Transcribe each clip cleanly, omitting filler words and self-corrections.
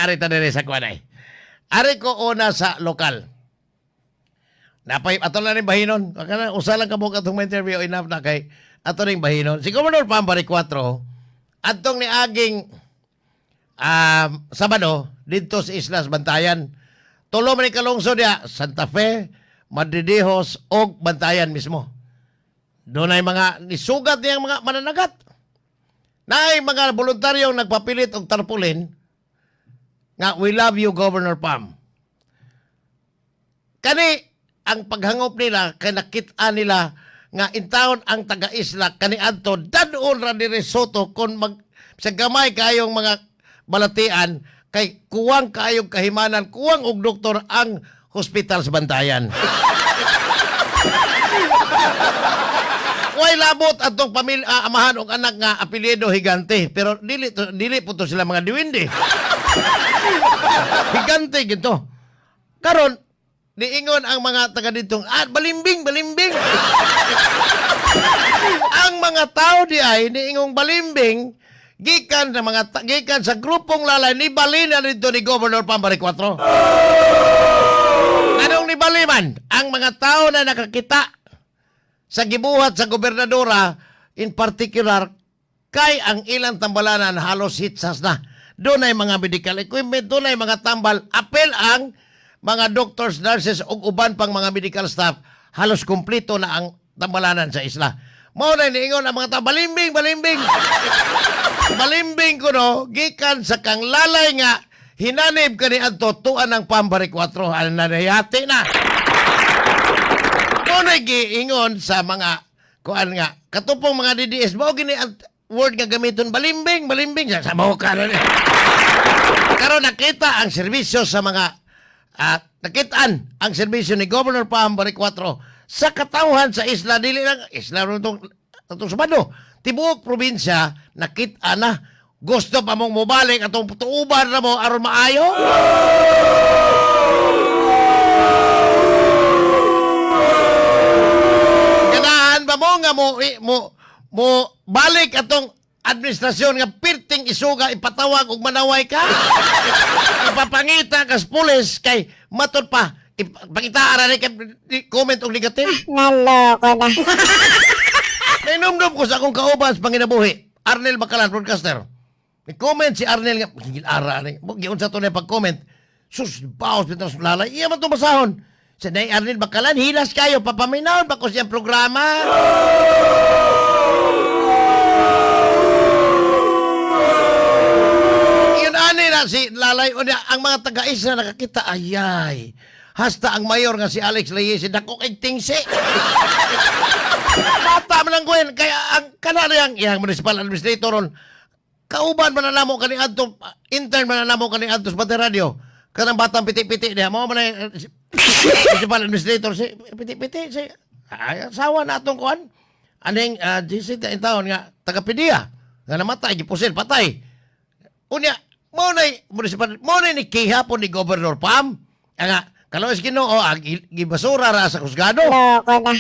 Ari ta diri sa kuanay. Ari ko una sa lokal. Napay ato na rin bahinon. Kana usa lang ka buok atong interview, enough na kay ato ring bahinon. Si Governor Pam Baricuatro adtong niaging Sabado didto sa Islas Bantayan. Tulo man ni kalungsod diya, Santa Fe, Madridejos og Bantayan mismo. Doon ay mga nisugat niyang mga mananagat. Naay mga voluntaryong nagpapilit og tarpaulin nga "We love you, Governor Pam." Kani ang paghangop nila kay nakita nila nga intawon ang taga-isla kaniadto dadon ra diri Soto kon mag sa gamay kayong mga balatian kay kuwang kaayong kahimanan, kuwang og doktor ang hospital sa Bantayan. Way labot atong pamilya, amahan og anak nga apelyido Higante, pero dili to, dili po to sila mga diwindi. Higante gito. Karon niingon ang mga taga didtong balimbing, balimbing. Ang mga tao di ay niingong balimbing gikan sa mga gikan sa grupong Lalay ni balina dito ni Governor Pam Baricuatro. Anong nibali man ang mga tao na nakakita sa gibuhat sa gobernadora, in particular kay ang ilang tambalanan halos hitsas na. Doon ay mga medical equipment, doon ay mga tambal, apel ang mga doctors, nurses ug uban pang mga medical staff, halos kumpleto na ang tambalanan sa isla. Mao na niingon ang mga tao, "Balimbing, balimbing." Balimbing kuno gikan sa kang Lalay nga hinanib kani adto tuan ng Pam Baricuatro ang nanayati na. Mao na giingon sa mga kuan nga katupong mga DDS, mao gini ang word nga gamiton, "Balimbing, balimbing" sa mao karon. Karon nakita ang serbisyo sa mga nakitaan ang serbisyo ni Governor Pam Baricuatro sa katawhan sa isla, dili lang isla ron tong atong Sabado, tibuok probinsya nakita na. Gusto pa mong mobalik atong tuuban na mo aron maayo. Ganahan ba mo nga mo balik atong administrasyon nga pirting isuga, ipatawag og manaway ka? Ipapangita kas pulis kay matod pa ipangita ara ni kay comment og negative. Naloko na. Nainumdum ko sa akong kauban sa panginabuhi, Arnel Bacalan, broadcaster. Ni comment si Arnel nga, gigil ara ni. Mo giunsa to niya pag-comment. Sus, baos bitaw sa Lalay. Iya man to basahon. Sa nay Arnel Bacalan, hilas kayo, papaminawon pa ko siyang programa. Yun ani na si Lalay o niya, ang mga taga-isla nakakita, ayay. Hasta ang mayor nga si Alex Leyese, dako kay tingsi. Bata man ang gwen. Kaya ang kanariyang iyang municipal administrator ron, kauban man na namo kani adto, intern man na namo kani adto sa Bate Radio. Kanang batang piti-piti niya, mao man na municipal administrator si piti-piti si ay, asawa na atong kuan. Aning GC ta taon nga taga Pidia nga namatay gipusil patay. Unya, mao na municipal, mao na ni kihapon ni Governor Pam. Nga kaloos Ginoo ang gibasura ra sa kusgado. Loko na.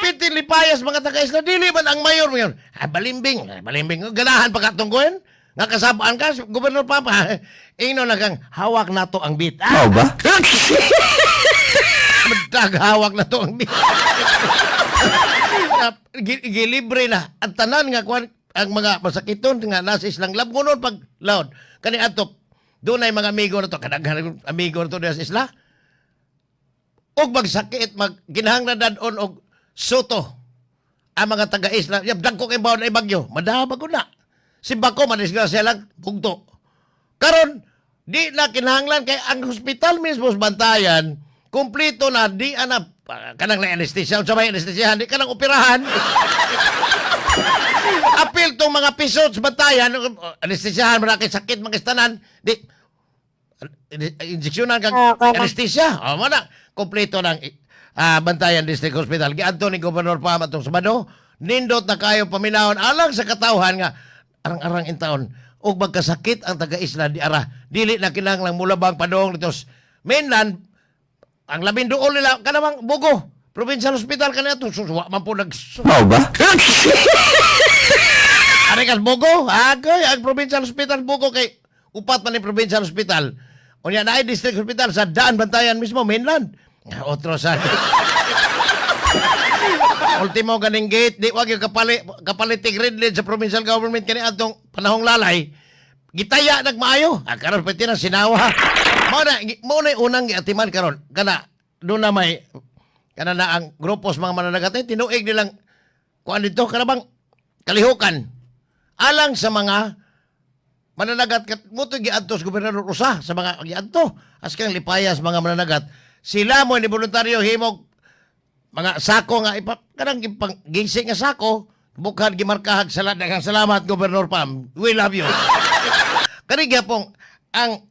Piti lipayas mga taga-isla, dili man ang mayor ngayon. Ah, balimbing, ah, balimbing. Ganahan pa katunggoen? Nga kasabaan ka, Governor Papa. Ingno na kang hawak na to ang bit. Ah, Mao ba? Madag hawak na to ang bit. Ah, gilibre na. Ang tanan nga kuan ang mga masakiton nga nasa islang labngonon pag laod. Kani adto doon ay mga amigo na to, kadaghan amigo na to diha sa isla. Og magsakit mag ginahanglan dad-on og soto ang mga taga-isla. Yab dagko kay bawon ay bagyo. Madabag ko na. Si Bako madisgrasya lang bugto. Karon di na kinahanglan kay ang hospital mismo sa Bantayan kumpleto na, di ana kanang na anesthesia unsa may anesthesia, di kanang operahan. Apil tong mga pisot sa Bantayan, anestesiyahan man na kay sakit mga istanan, di injeksyonan kag Okay na. anesthesia. O mo na kumpleto ng Bantayan District Hospital. Giadto ni Governor Pam atong Sabado, nindot na kayo paminawon alang sa katawhan nga arang-arang intaon ug magkasakit ang taga-isla di ara dili na kinahanglang mulabang padong dito sa mainland. Ang labing duol nila kanamang Bugo Provincial Hospital kaniadto, sus, wa man po nag Mao ba? Ari kas Bugo, agay ang Provincial Hospital Bugo kay Upat man ni provincial hospital. Unya naay district hospital sa Daanbantayan mismo, mainland. Otro sa ultimo ganing gate, di wag yung kapalitig red sa provincial government kani atong panahong lalay. Gitaya nagmaayo. Ah, karon pwede na sinawa. Mao na yung unang giatiman karon. Kana doon na may kana na ang grupos mga mananagat eh, tinuig nilang kuan dito kana bang kalihukan alang sa mga mananagat kat mo to giadto sa gobernador usa sa mga giadto askang lipayas mga mananagat sila mo ni voluntaryo himog mga sako nga ipa kanang ipang gising nga sako bukhad gimarkahag sala. Daghang salamat, Gobernador Pam, we love you. Kani gyapong ang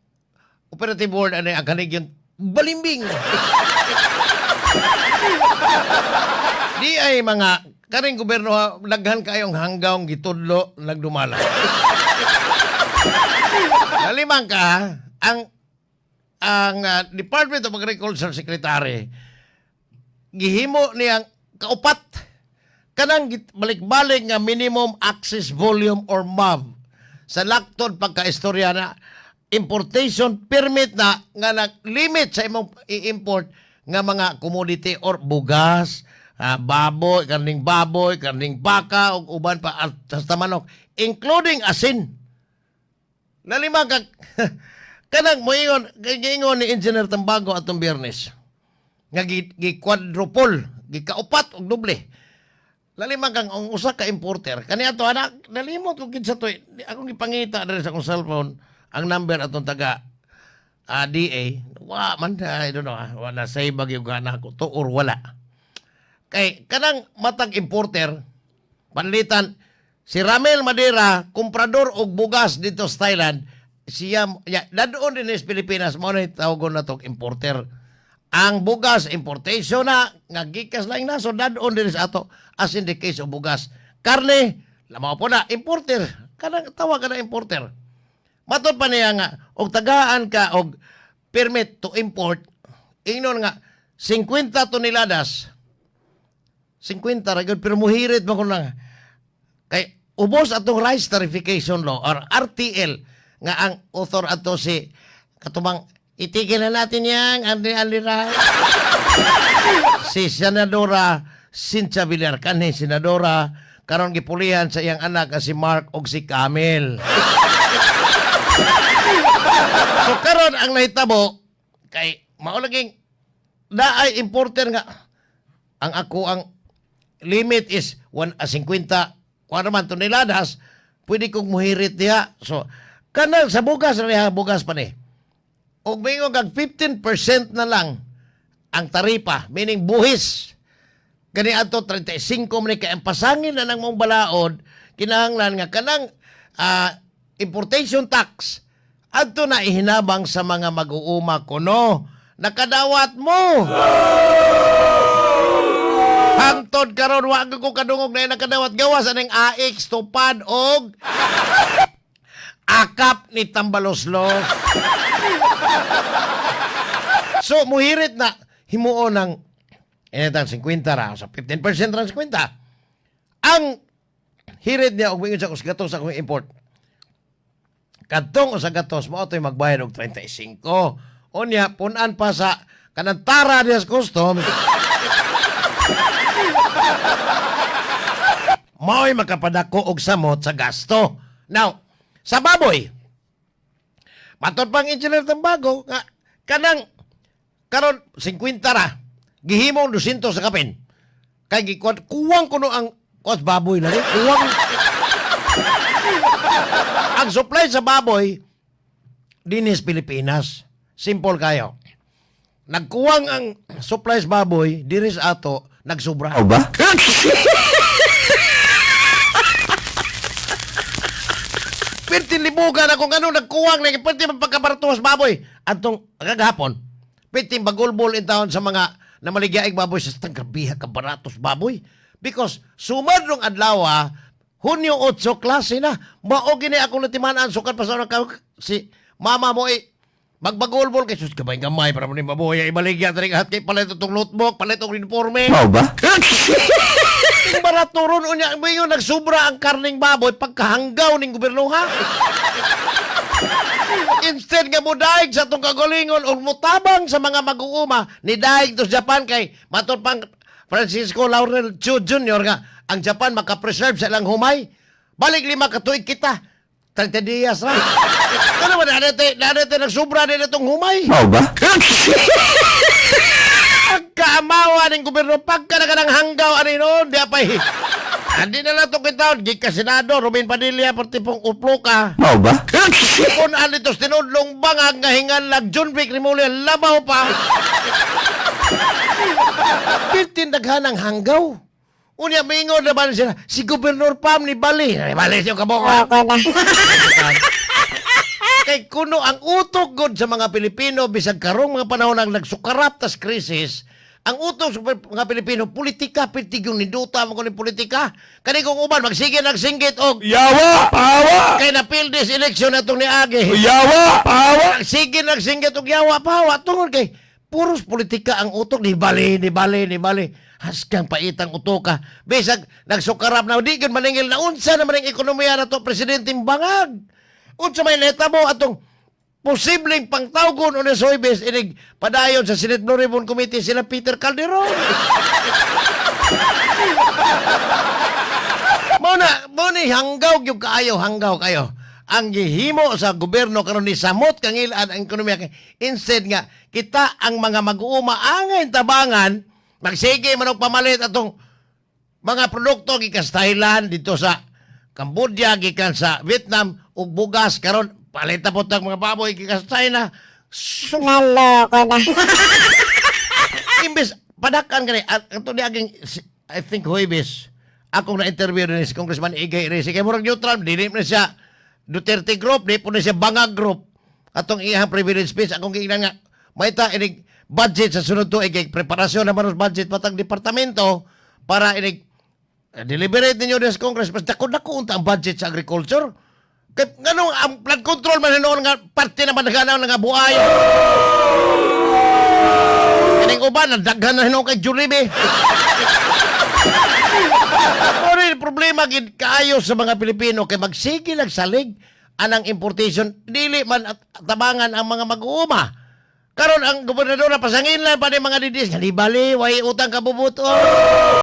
operative board ani ang kanigyon balimbing di ay mga kaning gobyerno ha, daghan kayong hanggawng gitudlo nagdumala. Nalimang ka ang Department of Agriculture Secretary gihimo niyang kaupat kanang balik-balik nga minimum access volume or MAV sa laktod pagkaistorya na importation permit na nga nag-limit sa imong i-import nga mga commodity or bugas, baboy, karning baboy, karning baka ug uban pa at hasta manok, including asin. Nalima ka kanang moingon giingon ni Engineer Tambago atong Biyernes nga gi quadruple, gikaupat og doble. Lalima kang ang usa ka importer kani ato anak nalimot ko kinsa to eh. Di akong gipangita diri sa akong cellphone ang number atong taga DA. Wa man, I don't know, wa na say bagyo gana ko to or wala. Kay kanang matag importer, panlitan si Ramel Madera, komprador og bugas dito sa Thailand siya ya, dadoon din sa Pilipinas. Mao na tawagon na tog importer ang bugas, importation na nga gikas lang na so dadon din sa ato, as in the case of bugas, karne, lamaw po na importer. Kanang tawag ka na importer. Matod pa niya nga og tagaan ka og permit to import, ingnon nga 50 toneladas, 50 ra gyud, pero muhirit man ko na kay ubos atong rice tarification law or RTL nga ang author ato si katumang itigil na natin yang andi andi rice, si Senadora Cynthia Villar, kanhi senadora karon gipulihan sa iyang anak nga si Mark og si Camille. So karon ang nahitabo kay mao laging naay importer nga ang ako ang limit is 1 50 kuan naman toneladas, pwede kong muhirit diha. So kanang sa bugas na diha, bugas pa ni og mingon kag 15% na lang ang taripa, meaning buhis kani adto 35 man ni. Kay ang pasangin na ng mong balaod kinahanglan nga kanang importation tax adto na ihinabang sa mga mag-uuma kuno nakadawat mo. Hangtod karon wa ko kadungog na nakadawat gawas aning AX tupad og akap ni Tambaloslos. So muhirit na himuon ng initang 50 ra sa 15% ra 50. Ang hirit niya og moingon sa kus gatos akong import. Kadtong usa gatos mo to'y magbayad og 35. Unya punan pa sa kanang tara diya sa customs. Mao'y makapadako og samot sa gasto. Now, sa baboy, matod pang Engineer Tambago, nga, kanang karon 50 ra, gihimong 200 sa kapin. Kay gikuan kuwang kuno ang kuwas baboy lagi, kuwang ang supply sa baboy dinis Pilipinas. Simple kayo. Nagkuwang ang supply sa baboy diri sa ato, nagsubra. O ba? Perti libugan ako ngano nagkuwang lagi, perti man pagkabaratuas baboy. Antong kagahapon, perti bagulbol in taon sa mga namaligyaig baboy sa tang grabiha ka baratos baboy. Because sumad rong adlaw, Hunyo 8 klase na. Mao gini akong natiman-an sukad pa sa unang si mama mo eh magbagulbol kay sus gamay gamay para mo ni mabuhay ibaligya diri hat kay palit itong notebook, palit itong uniforme. Mao ba? Ting barato ron unya mayon nagsubra ang karning baboy pagkahanggaw ning gobyerno ha. Instead nga mudaig sa atong kagalingon o mutabang sa mga mag-uuma, nidaig to sa Japan kay matud pang Francisco Laurel Chu Jr. nga ang Japan maka-preserve sa ilang humay. Balik 5 ka tuig kita. 30 dias ra. Ano ba na nagsubra din itong humay? Mao ba? Pagkaamawa ng gobyerno, pagka na ka ng hanggaw, ano noon, di apay. Hindi na lang ito kita, gikan Senado, Robin Padilla, pati pong uplo ka. Mao ba? Kung ano ito, tinudlong bangag nga hingan lag John Vic Remulla, labaw pa. Piltin daghan ang hanggaw. Unya, mingon na ba sila, si Gobernador Pam ni Bali. Ni Bali siya kaboko. Loko na. Kay kuno ang utok god sa mga Pilipino bisag karong mga panahon ang nagsukarap tas krisis, ang utok sa mga Pilipino politika pirtig yung ninduta mo kuning politika. Kani kung uban magsige nagsinggit og Yawa! Pawa! kay na this election atong niagi. Yawa! Pawa! Sige nagsinggit og yawa pawa tungod kay puros politika ang utok ni bali ni bali ni bali hasgang paitang utoka bisag nagsukarap na di gyud maningil na unsa naman ang ekonomiya nato, Presidente bangag, unsa may nahitabo atong posibleng pangtawgon o sa Huwebes inig padayon sa Senate Blue Ribbon Committee sila Peter Calderon. Mao na, mao ni hanggaw gyud kaayo, hanggaw kayo. Ang gihimo sa gobyerno karon ni samot kangilan ang ekonomiya kay instead nga kita ang mga mag-uuma angay tabangan, magsige man og pamalit atong mga produkto gikan sa Thailand, dito sa Cambodia, gikan sa Vietnam ug bugas karon palit na po tag mga baboy gikan sa China. So, Naloko na. Imbes padakan kani at ato ni aging I think Huwebes akong na-interview ni si Congressman Igay Reyes kay murag neutral, dili man siya Duterte group, di po na siya Bangag group. Atong iyang privilege speech, akong giingnan nga maita inig budget sa sunod tuig kay preparasyon naman ng budget patag departamento para inig deliberate ninyo sa Congress, basta dako dako unta ang budget sa agriculture kay nganong ang flood control man hinuon nga parte naman naganaw nga buay. Kaning uban, nagdaghan na hinuon kay Jollibee. Pero yung problema gid kaayo sa mga Pilipino kay magsige lang salig anang importation, dili man at tabangan ang mga mag-uuma. Karon ang gobernador na pasangin lang pa ni mga didis nga di bali way utang kabubuto.